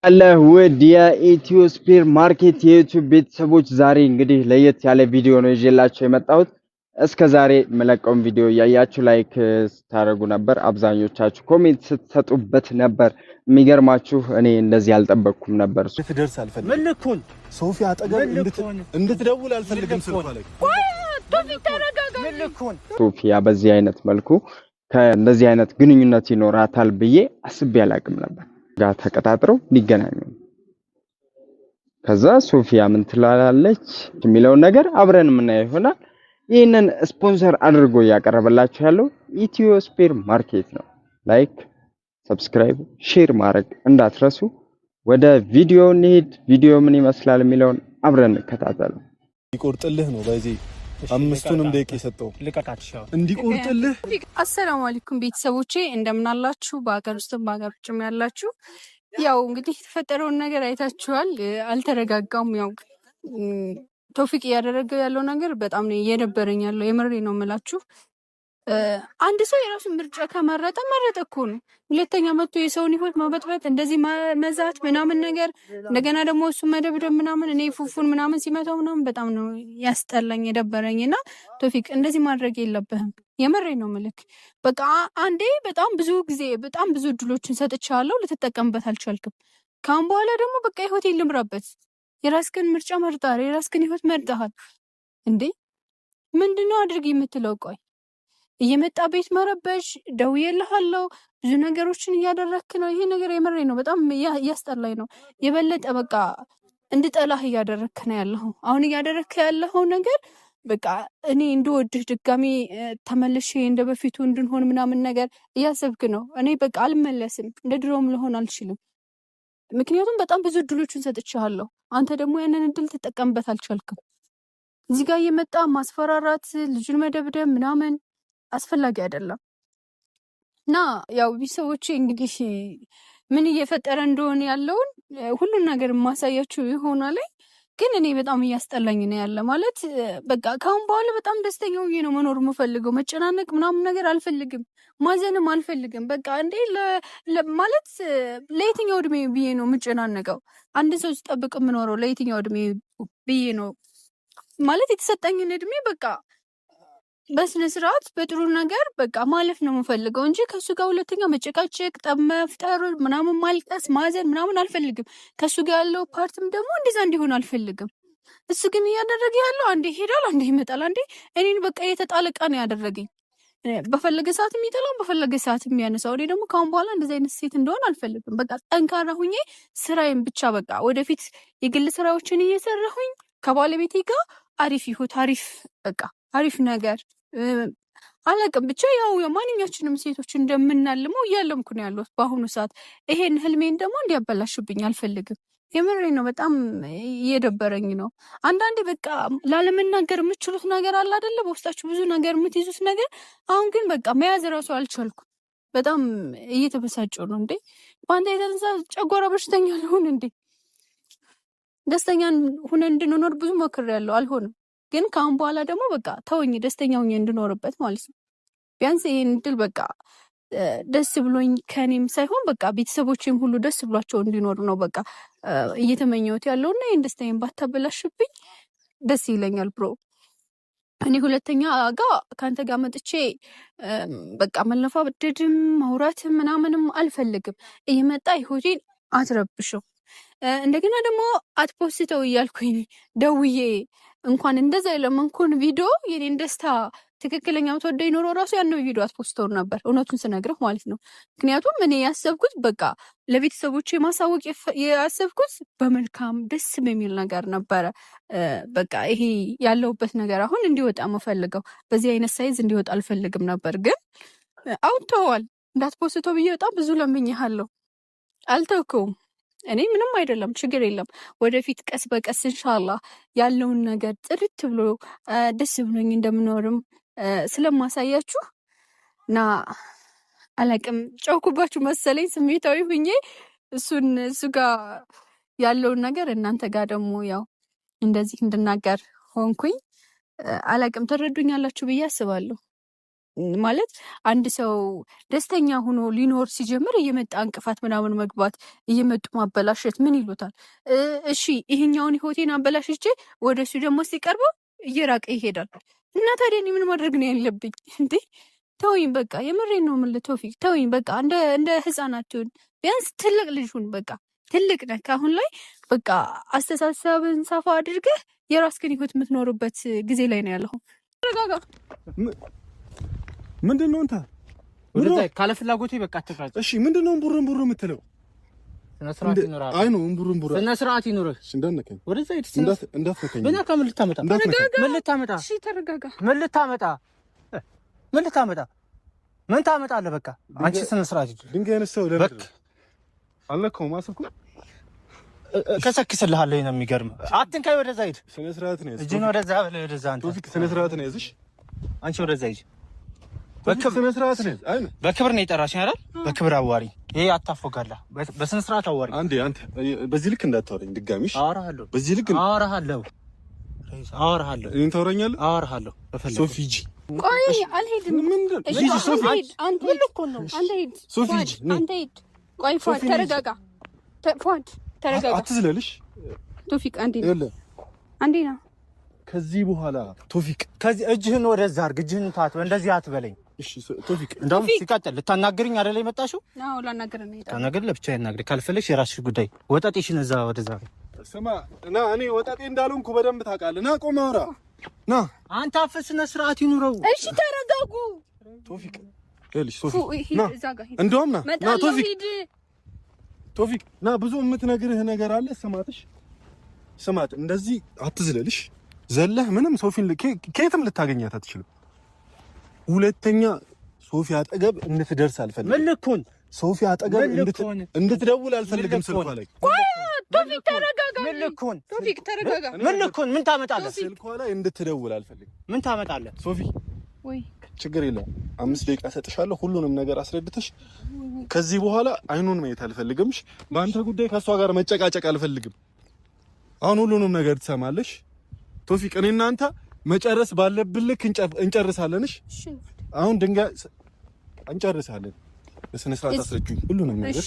አለ ውድ የኢትዮ ስፔር ማርኬት የዩቲዩብ ቤተሰቦች፣ ዛሬ እንግዲህ ለየት ያለ ቪዲዮ ነው ይዤላቸው የመጣሁት። እስከ ዛሬ የምለቀውን ቪዲዮ እያያችሁ like ስታደርጉ ነበር፣ አብዛኞቻችሁ comment ስትሰጡበት ነበር። የሚገርማችሁ እኔ እንደዚህ አልጠበቅኩም ነበር። ትደርስ አልፈልግም። ሶፊ አጠገብ እንድትደውል አልፈልግም። ስልኳ ላይ ሶፊያ በዚህ አይነት መልኩ ከእንደዚህ አይነት ግንኙነት ይኖራታል ብዬ አስቤ አላቅም ነበር። ጋር ተቀጣጥረው ሊገናኙ ከዛ ሶፊያ ምን ትላለች የሚለውን ነገር አብረን የምናየው ይሆናል። ይህንን ስፖንሰር አድርጎ እያቀረበላችሁ ያለው ኢትዮ ስፔር ማርኬት ነው። Like፣ subscribe፣ share ማድረግ እንዳትረሱ። ወደ ቪዲዮ እንሂድ። ቪዲዮ ምን ይመስላል የሚለውን አብረን እንከታተሉ። እንዲቆርጥልህ ነው በዚህ 5ቱንም ደቂቃ የሰጠው እንዲቆርጥልህ። አሰላሙ አለይኩም ቤተሰቦቼ፣ እንደምናላችሁ በሀገር ውስጥም በሀገር ውጭም ያላችሁ፣ ያው እንግዲህ የተፈጠረውን ነገር አይታችኋል። አልተረጋጋም። ያው ቶፊቅ እያደረገው ያለው ነገር በጣም ነው እየደበረኝ ያለው። የምሬ ነው የምላችሁ። አንድ ሰው የራሱን ምርጫ ከመረጠ መረጠ እኮ ነው። ሁለተኛ መጥቶ የሰውን ህይወት መበጥበጥ፣ እንደዚህ መዛት ምናምን ነገር፣ እንደገና ደግሞ እሱ መደብደብ ምናምን፣ እኔ ፉፉን ምናምን ሲመታው ምናምን በጣም ነው ያስጠላኝ የደበረኝ። እና ቶፊቅ እንደዚህ ማድረግ የለብህም። የምሬ ነው ምልክ። በቃ አንዴ በጣም ብዙ ጊዜ በጣም ብዙ እድሎችን ሰጥቻለሁ፣ ልትጠቀምበት አልቻልክም። ከአሁን በኋላ ደግሞ በቃ ህይወቴን ልምራበት። የራስህን ምርጫ መርጠሃል፣ የራስህን ህይወት መርጠሃል። እንዴ ምንድነው አድርግ የምትለው? ቆይ እየመጣ ቤት መረበሽ፣ ደውዬልሃለሁ፣ ብዙ ነገሮችን እያደረክ ነው። ይሄ ነገር የምሬ ነው፣ በጣም እያስጠላኝ ነው። የበለጠ በቃ እንድጠላህ እያደረክ ነው ያለኸው። አሁን እያደረክ ያለኸው ነገር በቃ እኔ እንድወድህ ድጋሚ ተመልሼ እንደ በፊቱ እንድንሆን ምናምን ነገር እያሰብክ ነው። እኔ በቃ አልመለስም፣ እንደ ድሮም ልሆን አልችልም። ምክንያቱም በጣም ብዙ እድሎችን ሰጥቼሃለሁ። አንተ ደግሞ ያንን እድል ትጠቀምበት አልቻልክም። እዚህ ጋር እየመጣ ማስፈራራት፣ ልጁን መደብደብ ምናምን አስፈላጊ አይደለም። እና ያው ቤተሰቦቼ እንግዲህ ምን እየፈጠረ እንደሆነ ያለውን ሁሉን ነገር የማሳያችሁ ይሆናል። ግን እኔ በጣም እያስጠላኝ ነው ያለ። ማለት በቃ ከአሁን በኋላ በጣም ደስተኛ ሆኜ ነው መኖር የምፈልገው። መጨናነቅ ምናምን ነገር አልፈልግም፣ ማዘንም አልፈልግም። በቃ እንዴ ማለት ለየትኛው እድሜ ብዬ ነው የምጨናነቀው? አንድ ሰው ስጠብቅ የምኖረው ለየትኛው እድሜ ብዬ ነው? ማለት የተሰጠኝን እድሜ በቃ በስነ ስርዓት በጥሩ ነገር በቃ ማለፍ ነው የምፈልገው እንጂ ከእሱ ጋር ሁለተኛ መጨቃጨቅ፣ ጠብ መፍጠር ምናምን፣ ማልቀስ፣ ማዘን ምናምን አልፈልግም። ከእሱ ጋር ያለው part ም ደግሞ እንደዛ እንዲሆን አልፈልግም። እሱ ግን እያደረገ ያለው አንዴ ይሄዳል፣ አንዴ ይመጣል፣ አንዴ እኔን በቃ የተጣለ ዕቃ ነው ያደረገኝ። በፈለገ ሰዓት የሚጥለው፣ በፈለገ ሰዓት የሚያነሳው። እኔ ደግሞ ከአሁን በኋላ እንደዚህ አይነት ሴት እንደሆን አልፈልግም። በቃ ጠንካራ ሁኜ ስራዬን ብቻ በቃ ወደፊት የግል ስራዎችን እየሰራሁኝ ከባለቤቴ ጋር አሪፍ ይሁት አሪፍ በቃ አሪፍ ነገር አላቅም፣ ብቻ ያው ማንኛችንም ሴቶች እንደምናልመው እያለምኩ ነው ያለሁት በአሁኑ ሰዓት። ይሄን ህልሜን ደግሞ እንዲያበላሽብኝ አልፈልግም። የምሬ ነው። በጣም እየደበረኝ ነው። አንዳንዴ በቃ ላለመናገር የምችሉት ነገር አለ አይደለ? በውስጣችሁ ብዙ ነገር የምትይዙት ነገር። አሁን ግን በቃ መያዝ እራሱ አልቻልኩም። በጣም እየተበሳጨሁ ነው። እንዴ በአንተ የተነሳ ጨጓራ በሽተኛ ልሁን እንዴ? ደስተኛ ሁነን እንድንኖር ብዙ ሞክሬያለሁ፣ አልሆንም። ግን ከአሁን በኋላ ደግሞ በቃ ተወኝ፣ ደስተኛ ሁኜ እንድኖርበት ማለት ነው። ቢያንስ ይሄን እድል በቃ ደስ ብሎኝ ከኔም ሳይሆን በቃ ቤተሰቦቼም ሁሉ ደስ ብሏቸው እንዲኖሩ ነው በቃ እየተመኘሁት ያለው። እና ይህን ደስታዬን ባታበላሽብኝ ደስ ይለኛል bro። እኔ ሁለተኛ ጋ ከአንተ ጋር መጥቼ በቃ መለፋደድም ማውራትም ምናምንም አልፈልግም። እየመጣ ህይወቴን አትረብሸው። እንደገና ደግሞ አትፖስተው እያልኩኝ ደውዬ እንኳን እንደዛ የለመንኩን ቪዲዮ፣ የኔን ደስታ ትክክለኛ ምትወደኝ ኖሮ ራሱ ያንን ቪዲዮ አትፖስተው ነበር፣ እውነቱን ስነግርህ ማለት ነው። ምክንያቱም እኔ ያሰብኩት በቃ ለቤተሰቦቼ ማሳወቅ ያሰብኩት በመልካም ደስ በሚል ነገር ነበረ። በቃ ይሄ ያለሁበት ነገር አሁን እንዲወጣ የምፈልገው በዚህ አይነት ሳይዝ እንዲወጣ አልፈልግም ነበር፣ ግን አውጥተዋል። እንዳትፖስተው ብዬ በጣም ብዙ ለምኜሃለሁ፣ አልተውከውም። እኔ ምንም አይደለም፣ ችግር የለም። ወደፊት ቀስ በቀስ እንሻላ ያለውን ነገር ጥርት ብሎ ደስ ብሎኝ እንደምኖርም ስለማሳያችሁ እና አላቅም፣ ጨውኩባችሁ መሰለኝ ስሜታዊ ሁኜ እሱን እሱ ጋር ያለውን ነገር እናንተ ጋር ደግሞ ያው እንደዚህ እንድናገር ሆንኩኝ። አላቅም፣ ትረዱኛላችሁ ብዬ አስባለሁ። ማለት አንድ ሰው ደስተኛ ሆኖ ሊኖር ሲጀምር እየመጣ እንቅፋት ምናምን መግባት እየመጡ ማበላሸት ምን ይሉታል? እሺ ይሄኛውን ህይወቴን አበላሽቼ ወደ እሱ ደግሞ ሲቀርበው እየራቀ ይሄዳል። እና ታዲያ እኔ ምን ማድረግ ነው ያለብኝ እንዴ? ተወኝ በቃ፣ የምሬን ነው የምልህ ቶፊቅ፣ ተወኝ በቃ። እንደ ህፃናት ሁን፣ ቢያንስ ትልቅ ልጅ ሁን። በቃ ትልቅ ነህ አሁን ላይ በቃ አስተሳሰብን ሰፋ አድርገህ የራስህን ህይወት የምትኖርበት ጊዜ ላይ ነው ያለኸው። ተረጋጋ። ምንድን ነው አንተ? ካለ ፍላጎቴ በቃ አትፍራጭ። እሺ ምንድን ነው እምቡር እምቡር የምትለው? ስነ ስርዓት ይኑርህ። አይ ነው እምቡር እምቡር። ስነ ስርዓት ይኑርህ። እሺ እንዳትነካኝ፣ ወደዛ ሂድ። እንዳትነካኝ። በእናትህ ምን ልታመጣ? ምን ልታመጣ? እሺ ተረጋጋ። ምን ልታመጣ? ምን ልታመጣ? ምን ታመጣለህ? በቃ አንቺ ስነ ስርዓት ይኑርህ። ድንጋይ ያነሳው ለምንድን ነው? አልነካሁም። አሰብኩ ከሰክስልሃለሁ። ነው የሚገርምህ። አትንካኝ። ወደዛ ሂድ። ስነ ስርዓት ነው ያዝህ። እጅህን ወደዛ በል። ወደዛ አንተ ቶፊቅ፣ ስነ ስርዓት ነው ያዝሽ። አንቺ ወደዛ ሂድ። በክብር ነው የጠራሽኝ አይደል? በክብር አዋሪ። ይሄ አታፎጋላ። በስነ ስርዓት አዋሪ። አንዴ አንተ በዚህ ልክ እንዳታወራኝ ድጋሚሽ። አወራሃለሁ። በዚህ ልክ አወራሃለሁ። አወራሃለሁ። እኔን ታወራኛለህ? አወራሃለሁ። በፈለገው ሶፊ ሂጂ። ቆይ አልሄድም። ሶፊ አንተ ሂድ። ሶፊ ሂጂ። አንተ ሂድ። ቆይ ፏድ ተረጋጋ። ፏድ ተረጋጋ። አትዝለልሽ ቶፊቅ። አንዴ አንዴ ነው ከዚህ በኋላ ቶፊቅ፣ ከዚህ እጅህን ወደዛ አድርግ። እጅህን ታጥበህ እንደዚህ አትበለኝ። እሺ ቶፊቅ፣ እንደውም ሲቀጥል ልታናግሪኝ አይደለ የመጣሽው? አዎ ላናግርህ ነው የመጣሁት። ታናግር ለብቻ ይናግሪ፣ ካልፈለግሽ የራስሽ ጉዳይ። ወጠጤሽን እዛ ወደዛ። ስማ ና፣ እኔ ወጠጤ እንዳልሆንኩ በደንብ ታውቃለህ። ና ቆም፣ አውራ ና። አንተ አፍህ ስነ ስርዓት ይኑረው። እሺ ተረጋጉ። ቶፊቅ ይኸውልሽ፣ ሶፊ ና፣ እንደውም ና ና፣ ቶፊቅ ቶፊቅ ና፣ ብዙ የምትነግርህ ነገር አለ። ስማትሽ፣ ስማት፣ እንደዚህ አትዝለልሽ። ዘለህ ምንም ሶፊን ከየትም ልታገኛት አትችልም። ሁለተኛ ሶፊ አጠገብ እንድትደርስ አልፈልግም። ምን ልኩን ሶፊ አጠገብ እንድትደውል አልፈልግም። ስልኳ ላይ ቶፊቅ ተረጋጋ። ምን ልኩን ቶፊቅ ተረጋጋ። ምን ልኩን ምን ታመጣለህ? ስልኳ ላይ እንድትደውል አልፈልግም። ምን ታመጣለህ? ሶፊ ወይ ችግር የለውም። 5 ደቂቃ ሰጥሻለሁ። ሁሉንም ነገር አስረድተሽ ከዚህ በኋላ አይኑን ማየት አልፈልግም። በአንተ ጉዳይ ከእሷ ጋር መጨቃጨቅ አልፈልግም። አሁን ሁሉንም ነገር ትሰማለሽ ቶፊቅ። እኔ እናንተ መጨረስ ባለብን ልክ እንጨርሳለን። እሺ አሁን ድንጋይ እንጨርሳለን። በስነ ስርዓት አስረጁኝ ሁሉንም ነገር።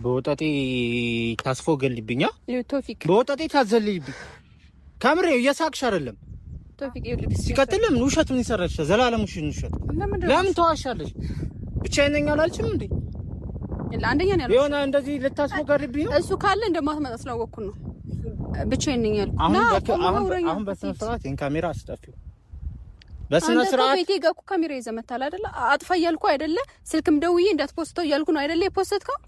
በወጠጤ ታስፎገልብኛ ቶፊቅ፣ በወጠጤ ታዘልይብኝ። ከምሬ እየሳቅሽ አይደለም ቶፊቅ። ሲቀጥል ለምን ውሸት ምን ይሰራልሽ? ዘላለም ውሸት ለምን ተዋሻለሽ? ብቻዬን ነኝ አላልሽም እንዴ? አንደኛ ነው ያልኩት። የሆነ እንደዚህ ልታስፎገርብኝ ነው። እሱ ካለ እንደማትመጣ ስላወቅኩ ነው ብቻዬን ነኝ ያልኩት። አሁን በስነ ስርዓት ይሄን ካሜራ አስጠፊው። በስነ ስርዓት ቤቴ ጋር እኮ ካሜራ ይዘህ መታል አይደለ? አጥፋ እያልኩ አይደለ? ስልክም ደውዬ እንዳትፖስተው እያልኩ ነው አይደለ? የ post ከው።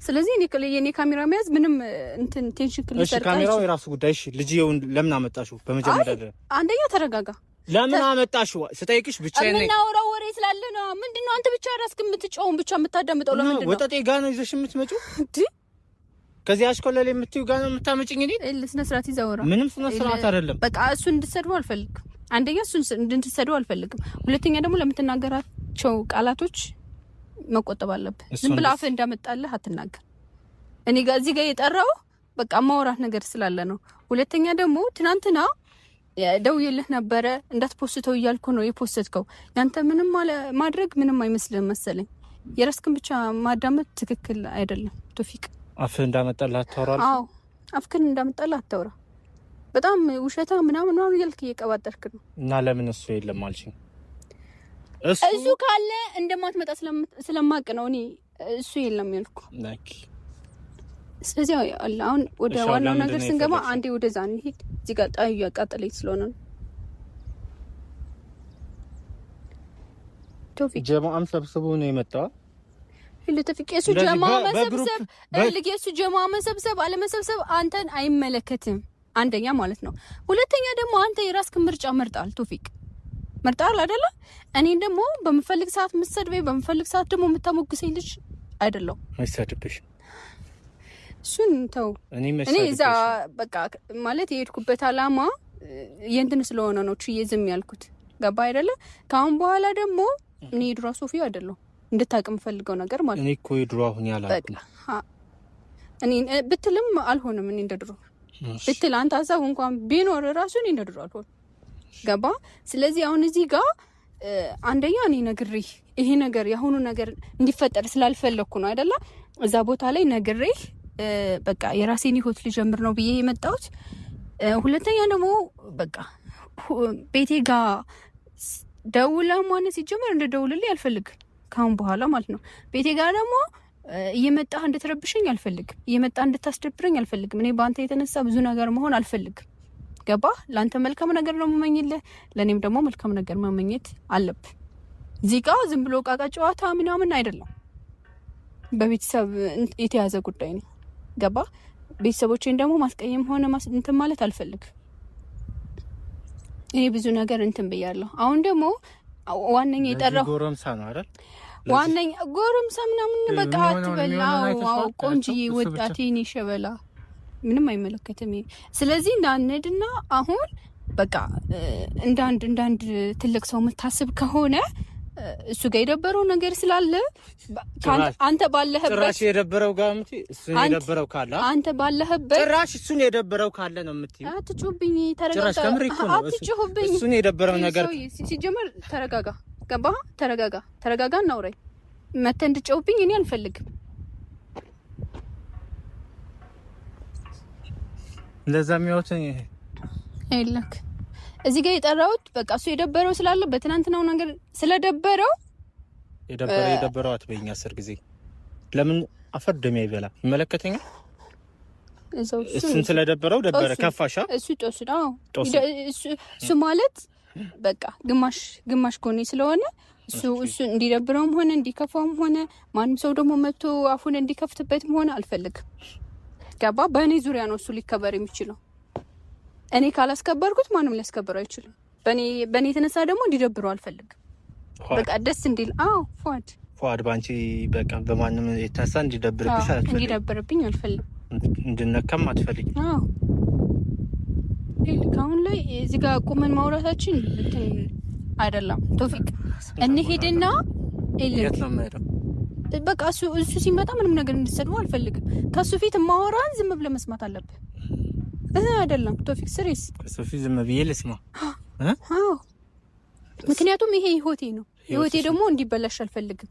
ስለዚህ እኔ የኔ ካሜራ መያዝ ምንም እንትን tension ክሊር። እሺ ካሜራው የራሱ ጉዳይ። እሺ ልጅየውን ለምን አመጣሽው? በመጀመሪያ አንደኛ ተረጋጋ። ለምን አመጣሽው ስጠይቅሽ ብቻዬን ነኝ። የምናወራው ወሬ ስላለ ነው። ምንድነው አንተ ብቻ ራስህ የምትጮኸውን ብቻ የምታዳምጠው ለምንድነው? ወጠጤ ጋር ነው ይዘሽ የምትመጪው? እንዴ ከዚህ አሽኮለሌ የምትይው ጋር ነው የምታመጪኝ? እኔ ስነ ስርዓት ይዘህ አውራ። ምንም ስነ ስርዓት አይደለም። በቃ እሱን እንድትሰድበው አልፈልግም። አንደኛ እሱን እንድትሰድበው አልፈልግም። ሁለተኛ ደግሞ ለምትናገራቸው ቃላቶች መቆጠብ አለብህ። ዝም ብለህ አፍህ እንዳመጣልህ አትናገር። እኔ ጋር እዚህ ጋር የጠራው በቃ ማውራት ነገር ስላለ ነው። ሁለተኛ ደግሞ ትናንትና ደውዬልህ ነበረ እንዳትፖስተው እያልኩ ነው የፖስትከው። ያንተ ምንም ማድረግ ምንም አይመስልህም መሰለኝ። የራስህን ብቻ ማዳመጥ ትክክል አይደለም ቶፊቅ። አፍህ እንዳመጣልህ አታውራ። አዎ አፍህን እንዳመጣልህ አታውራ። በጣም ውሸታ ምናምን ምናምን እያልክ እየቀባጠርክ ነው። እና ለምን እሱ የለም አልሽኝ? እሱ ካለ እንደማትመጣ ስለማቅ ነው እኔ እሱ የለም ያልኩ። ስለዚህ አሁን ወደ ዋናው ነገር ስንገባ አንዴ ወደዛ እንሂድ። እዚህ ጋር ጣዩ እያቃጠለኝ ስለሆነ ነው። ቶፊቅ ጀማዓም ሰብስቦ ነው የመጣው። ቶፊቅ የሱ ጀማ መሰብሰብ እልክ የሱ ጀማ መሰብሰብ አለመሰብሰብ አንተን አይመለከትም። አንደኛ ማለት ነው። ሁለተኛ ደግሞ አንተ የራስህን ምርጫ መርጣል ቶፊቅ መርጣል አይደለ? እኔን ደግሞ በምፈልግ ሰዓት የምትሰድበኝ በምፈልግ ሰዓት ደግሞ የምታሞግሰኝ ልጅ አይደለሁም። አይሰድብሽ እሱን ተው። እኔ እዛ በቃ ማለት የሄድኩበት አላማ የእንትን ስለሆነ ነው ችዬ ዝም ያልኩት። ገባ አይደለ? ከአሁን በኋላ ደግሞ እኔ የድሮ ሶፊ አይደለሁም። እንድታውቅ የምፈልገው ነገር ማለት ነው። እኔ እኮ የድሮ አሁን ያላልኩም እኔ ብትልም አልሆንም። እኔ እንደ ድሮ ብትል አንተ ሀሳቡ እንኳን ቢኖር ራሱ እኔ እንደ ድሮ አልሆንም። ገባ? ስለዚህ አሁን እዚህ ጋር አንደኛ እኔ ነግሬህ ይሄ ነገር የአሁኑ ነገር እንዲፈጠር ስላልፈለግኩ ነው አይደለ? እዛ ቦታ ላይ ነግሬህ በቃ የራሴን ህይወት ልጀምር ነው ብዬ የመጣሁት። ሁለተኛ ደግሞ በቃ ቤቴ ጋር ደውለህ ሆነ ሲጀመር እንደ ደውልልኝ አልፈልግም ከአሁን በኋላ ማለት ነው። ቤቴ ጋር ደግሞ እየመጣህ እንድትረብሸኝ አልፈልግም። እየመጣህ እንድታስደብረኝ አልፈልግም። እኔ በአንተ የተነሳ ብዙ ነገር መሆን አልፈልግም። ገባ? ለአንተ መልካም ነገር ነው የምመኝልህ፣ ለእኔም ደግሞ መልካም ነገር መመኘት አለብህ። እዚህ ጋ ዝም ብሎ ቃቃ ጨዋታ ምናምን አይደለም፣ በቤተሰብ የተያዘ ጉዳይ ነው። ገባ? ቤተሰቦቼን ደግሞ ማስቀየም ሆነ እንትን ማለት አልፈልግም። እኔ ብዙ ነገር እንትን ብያለሁ። አሁን ደግሞ ዋነኛ የጠራው ጎረምሳ ነው አይደል? ዋነኛ ጎረምሳ ምናምን በቃ አትበል። አዎ ቆንጅዬ ወጣት የኔ ሸበላ ምንም አይመለከትም። ስለዚህ እንዳንድና አሁን በቃ እንዳንድ ትልቅ ሰው የምታስብ ከሆነ እሱ ጋር የደበረው ነገር ስላለ አንተ ባለህበት ጭራሽ የደበረው ጋር የምትይ እሱን የደበረው ካለ አንተ ባለህበት ጭራሽ እሱን የደበረው ካለ ነው የምትይው። አትጩህብኝ፣ ተረጋጋ። አትጩህብኝ። እሱን የደበረው ነገር ሲጀመር ተረጋጋ። ገባህ? ተረጋጋ፣ ተረጋጋ። እናውራኝ። መተህ እንድትጮህብኝ እኔ አልፈልግም። እንደዛ የሚያወት ይለክ እዚህ ጋር የጠራሁት በቃ እሱ የደበረው ስላለ በትናንትናው ነገር ስለደበረው የደበረው አትበይኝ። 10 ጊዜ ለምን አፈር ደሜ አይበላ ይመለከተኛል። እሱን ስለደበረው ደበረ ከፋሻ። እሱ ጦስ ነው እሱ ማለት በቃ ግማሽ ግማሽ ጎኔ ስለሆነ እሱ እሱ እንዲደብረውም ሆነ እንዲከፋውም ሆነ ማንም ሰው ደግሞ መጥቶ አፉን እንዲከፍትበትም ሆነ አልፈልግም። ገባ? በእኔ ዙሪያ ነው እሱ ሊከበር የሚችለው። እኔ ካላስከበርኩት ማንም ሊያስከብረው አይችልም። በእኔ የተነሳ ደግሞ እንዲደብረው አልፈልግም። በቃ ደስ እንዲል። አዎ ፉአድ ፉአድ ባንቺ በቃ በማንም የተነሳ እንዲደብርብሽ አልፈልግም። እንዲደብርብኝ አልፈልግም። እንድነካም አትፈልግም። አዎ ልክ አሁን ላይ እዚህ ጋር ቁመን ማውራታችን እንትን አይደለም። ቶፊቅ እንሂድና የት ነው የምሄደው? በቃ እሱ ሲመጣ ምንም ነገር እንድትሰድበው አልፈልግም። ከእሱ ፊት ማወራን ዝም ብለህ መስማት አለብህ። አይደለም ቶፊቅ serious ከእሱ ፊት ዝም ብዬ ልስማ? አዎ፣ ምክንያቱም ይሄ ህይወቴ ነው። ህይወቴ ደግሞ እንዲበላሽ አልፈልግም።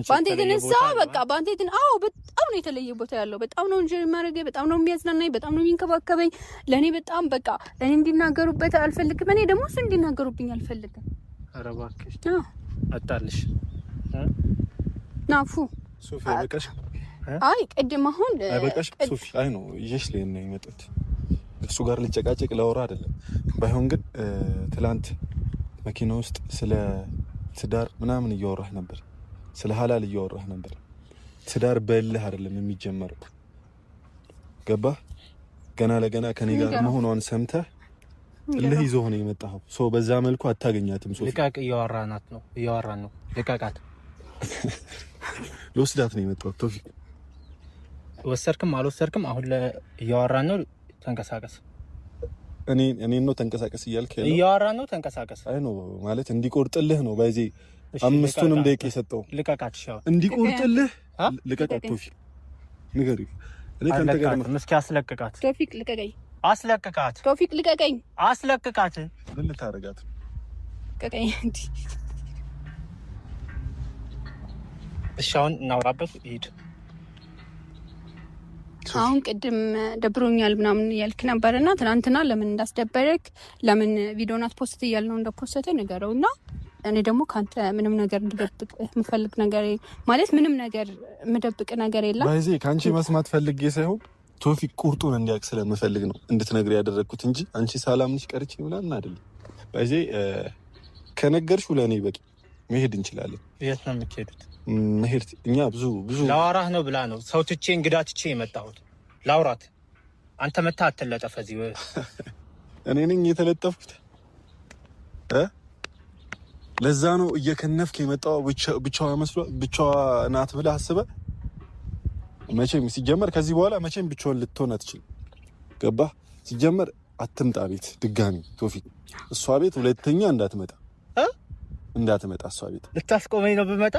በአንተ የተነሳ በቃ በአንተ አዎ፣ በጣም ነው የተለየ ቦታ ያለው። በጣም ነው እንጂ የሚያደርገኝ፣ በጣም ነው የሚያዝናናኝ፣ በጣም ነው የሚንከባከበኝ። ለእኔ በጣም በቃ እኔ እንዲናገሩበት አልፈልግም። እኔ ደግሞ እሱ እንዲናገሩብኝ አልፈልግም። ኧረ እባክሽ አጣልሽ ናፉ ሶፊ አይበቃሽ? አይ ቅድም አሁን አይበቃሽ ሶፊ? አይ ነው ይዤሽ ልሄድ ነው የመጣሁት። እሱ ጋር ልጨቃጨቅ ላወራ አይደለም። ባይሆን ግን ትላንት መኪና ውስጥ ስለ ትዳር ምናምን እያወራህ ነበር፣ ስለ ሀላል እያወራህ ነበር። ትዳር በእልህ አይደለም የሚጀመረው። ገባህ? ገና ለገና ከኔ ጋር መሆኗን ሰምተህ እልህ ይዞህ ነው የመጣኸው። ሰው በዛ መልኩ አታገኛትም። ሶፊ ልቀቅ። እያወራናት ነው፣ እያወራን ነው። ልቀቃት። ልወስዳት ነው የመጣሁት። ቶፊቅ ወሰርክም አልወሰርክም አሁን እያወራን ነው። ተንቀሳቀስ። እኔ ነው ተንቀሳቀስ እያልክ ያለው? እያወራን ነው። ተንቀሳቀስ። አይ ነው ማለት እንዲቆርጥልህ ነው። ባይዜ 5ቱንም ደቂቃ የሰጠው ልቀቃት። እሺ እንዲቆርጥልህ ልቀቃት። ቶፊቅ ንገሪው። እኔ ከአንተ ጋር እስኪ አስለቅቃት። ቶፊቅ ልቀቀኝ። አስለቅቃት። ቶፊቅ ልቀቀኝ። አስለቅቃት። ምን ልታደርጋት? ልቀቀኝ። እሺ አሁን እናውራበት። ሂድ። አሁን ቅድም ደብሮኛል ምናምን እያልክ ነበር እና ትናንትና ለምን እንዳስደበረክ ለምን ቪዲዮን አት post እያልነው እንደ post ንገረው እና እኔ ደግሞ ከአንተ ምንም ነገር እንድደብቅ የምፈልግ ነገር ማለት ምንም ነገር የምደብቅ ነገር የለም። ባይዜ ከአንቺ መስማት ፈልጌ ሳይሆን ቶፊቅ ቁርጡን እንዲያውቅ ስለምፈልግ ነው እንድትነግሪ ያደረግኩት እንጂ አንቺ ሳላምንሽ ቀርቼ ምናምን አይደለም። ባይዜ ከነገርሽው ለእኔ በቂ መሄድ እንችላለን። የት ነው የምትሄዱት? መሄድ እኛ ብዙ ብዙ ላወራህ ነው ብላ ነው ሰው ትቼ እንግዳ ትቼ የመጣሁት ላውራት። አንተ መታ አትለጠፍ እዚህ። እኔ ነኝ የተለጠፍኩት። ለዛ ነው እየከነፍክ የመጣው። ብቻዋ መስሎ ብቻዋ ናት ብለህ አስበህ መቼም ሲጀመር ከዚህ በኋላ መቼም ብቻዋን ልትሆን አትችልም። ገባህ? ሲጀመር አትምጣ ቤት ድጋሚ ቶፊቅ፣ እሷ ቤት ሁለተኛ እንዳትመጣ እንዳትመጣ እሷ ቤት ልታስቆመኝ ነው ብመጣ።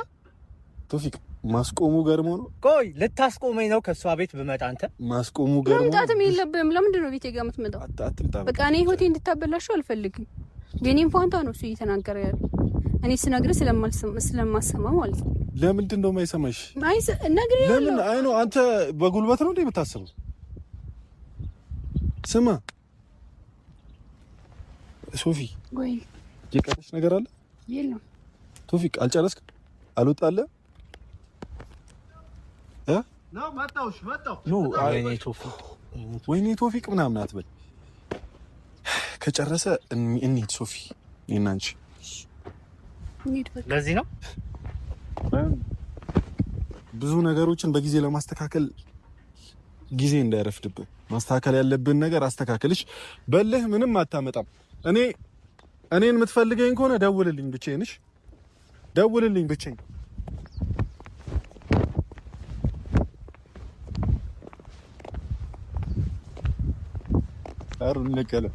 ቶፊቅ ማስቆሙ ገርሞ ነው። ቆይ ልታስቆመኝ ነው? ከእሷ ቤት ብመጣ አንተ ማስቆሙ ገርሞ መምጣትም የለብህም። ለምንድን ነው ቤቴ ጋር የምትመጣው? አትምጣ። በቃ እኔ ህይወቴ እንድታበላሸው አልፈልግም። የኔን ፋንታ ነው እሱ እየተናገረ ያለው። እኔ ስነግርህ ስለማሰማ ማለት ነው። ለምንድን ነው የማይሰማሽ? አይ ነግሬሃለሁ። ለምን? አይ ነው አንተ በጉልበት ነው እንዴ የምታስበው? ስማ ሶፊ፣ ወይ የቀረሽ ነገር አለ? የለም። ቶፊቅ አልጨረስክም? አልወጣልህ? ወይኔ ቶፊቅ ምናምን አትበል። ከጨረሰ እንሂድ ሶፊ፣ እኔና አንቺ ለዚህ ነው ብዙ ነገሮችን በጊዜ ለማስተካከል ጊዜ እንዳይረፍድብን ማስተካከል ያለብን ነገር አስተካከልሽ። በልህ ምንም አታመጣም። እኔን የምትፈልገኝ ከሆነ ደውልልኝ ብቻዬን። እሺ ደውልልኝ ብቻዬን። አሩን ነቀለ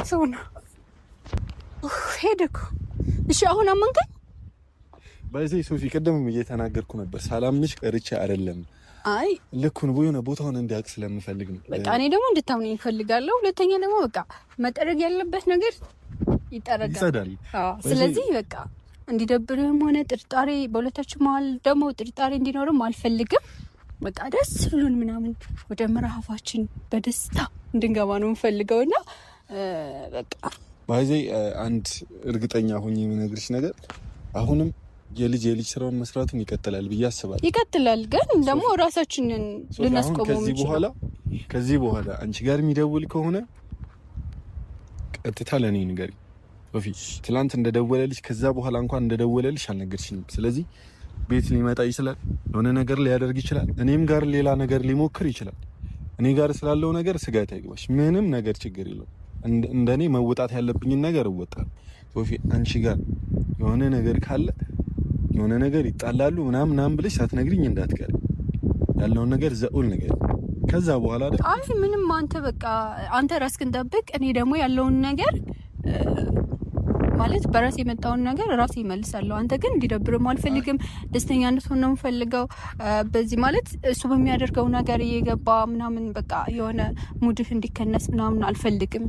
ሰው ነው ሄደ እኮ። እሺ አሁን አመንከኝ? በዚህ ሶፊ ቅድምም እየተናገርኩ ነበር። ሰላምንሽ ቀርቼ አይደለም። አይ ልኩን የሆነ ቦታውን እንዲያውቅ ስለምፈልግ ነው። በቃ እኔ ደግሞ እንድታምነኝ እፈልጋለሁ። ሁለተኛ ደግሞ በቃ መጠረግ ያለበት ነገር ይጠረጋል፣ ይጸዳል። ስለዚህ በቃ እንዲደብርህም ሆነ ጥርጣሬ በሁለታችን መሀል ደግሞ ጥርጣሬ እንዲኖርም አልፈልግም። በቃ ደስ ብሎን ምናምን ወደ ምዕራፋችን በደስታ እንድንገባ ነው የምፈልገው እና በቃ ባይዜ አንድ እርግጠኛ ሆኜ የምነግርሽ ነገር አሁንም የልጅ የልጅ ስራውን መስራቱን ይቀጥላል ብዬ አስባለሁ። ይቀጥላል፣ ግን ደግሞ ራሳችንን ልናስቆመው ከዚህ በኋላ አንቺ ጋር የሚደውል ከሆነ ቀጥታ ለእኔ ንገሪኝ። ሶፊ ትላንት እንደደወለልሽ ከዛ በኋላ እንኳን እንደደወለልሽ አልነገርሽኝም። ስለዚህ ቤት ሊመጣ ይችላል፣ የሆነ ነገር ሊያደርግ ይችላል፣ እኔም ጋር ሌላ ነገር ሊሞክር ይችላል። እኔ ጋር ስላለው ነገር ስጋት አይግባሽ። ምንም ነገር ችግር የለውም። እንደኔ መወጣት ያለብኝን ነገር እወጣለሁ። ሶፊ አንቺ ጋር የሆነ ነገር ካለ የሆነ ነገር ይጣላሉ ምናምን ምናምን ብለሽ ሳትነግሪኝ እንዳትቀሪ። ያለውን ነገር ዘኡል ነገር ከዛ በኋላ አይ ምንም አንተ በቃ አንተ ራስህን ጠብቅ። እኔ ደግሞ ያለውን ነገር ማለት በራሴ የመጣውን ነገር ራሴ እመልሳለሁ። አንተ ግን እንዲደብርም አልፈልግም። ደስተኛ እንድትሆን ነው የምፈልገው። በዚህ ማለት እሱ በሚያደርገው ነገር እየገባ ምናምን በቃ የሆነ ሙድህ እንዲከነስ ምናምን አልፈልግም።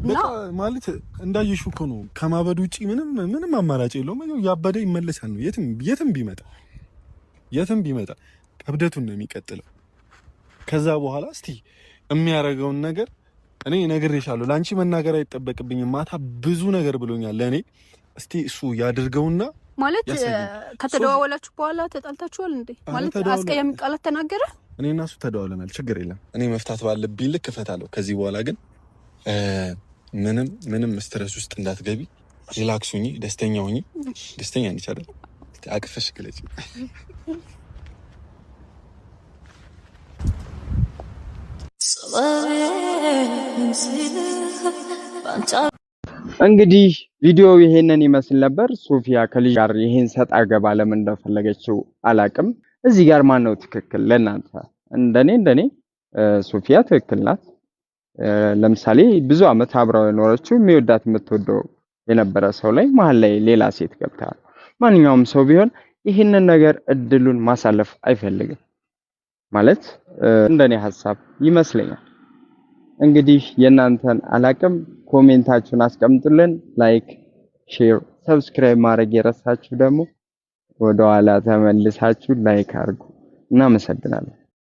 በቃ ማለት እንዳየሽው እኮ ነው። ከማበድ ውጪ ምንም ምንም አማራጭ የለውም። ያበደ ይመለሳል ነው። የትም የትም ቢመጣ የትም ቢመጣ እብደቱን ነው የሚቀጥለው። ከዛ በኋላ እስቲ የሚያደርገውን ነገር እኔ እነግርሻለሁ። ለአንቺ መናገር አይጠበቅብኝም። ማታ ብዙ ነገር ብሎኛል ለእኔ። እስቲ እሱ ያድርገውና ማለት ከተደዋወላችሁ በኋላ ተጣልታችኋል እንዴ? ማለት አስቀያሚ ቃላት ተናገረ? እኔ እና እሱ ተደዋውለናል። ችግር የለም። እኔ መፍታት ባለብኝ ልክ እፈታለሁ። ከዚህ በኋላ ግን ምንም ምንም stress ውስጥ እንዳትገቢ፣ relax ሁኚ፣ ደስተኛ ሁኚ። ደስተኛ ነች አይደል? አቅፈሽ ግለጪ። እንግዲህ ቪዲዮ ይሄንን ይመስል ነበር። ሶፊያ ከልጅ ጋር ይሄን ሰጣ ገባ ለምን እንደፈለገችው አላቅም። እዚህ ጋር ማን ነው ትክክል? ለእናንተ እንደኔ ሶፊያ ትክክል ናት። ለምሳሌ ብዙ አመት አብረው የኖረችው የሚወዳት የምትወደው የነበረ ሰው ላይ መሀል ላይ ሌላ ሴት ገብታ ማንኛውም ሰው ቢሆን ይህንን ነገር እድሉን ማሳለፍ አይፈልግም። ማለት እንደኔ ሀሳብ ይመስለኛል። እንግዲህ የእናንተን አላቅም። comment ኣችሁን አስቀምጡልን። like፣ share፣ subscribe ማድረግ የረሳችሁ ደግሞ ወደኋላ ተመልሳችሁ like አድርጉ። እናመሰግናለን።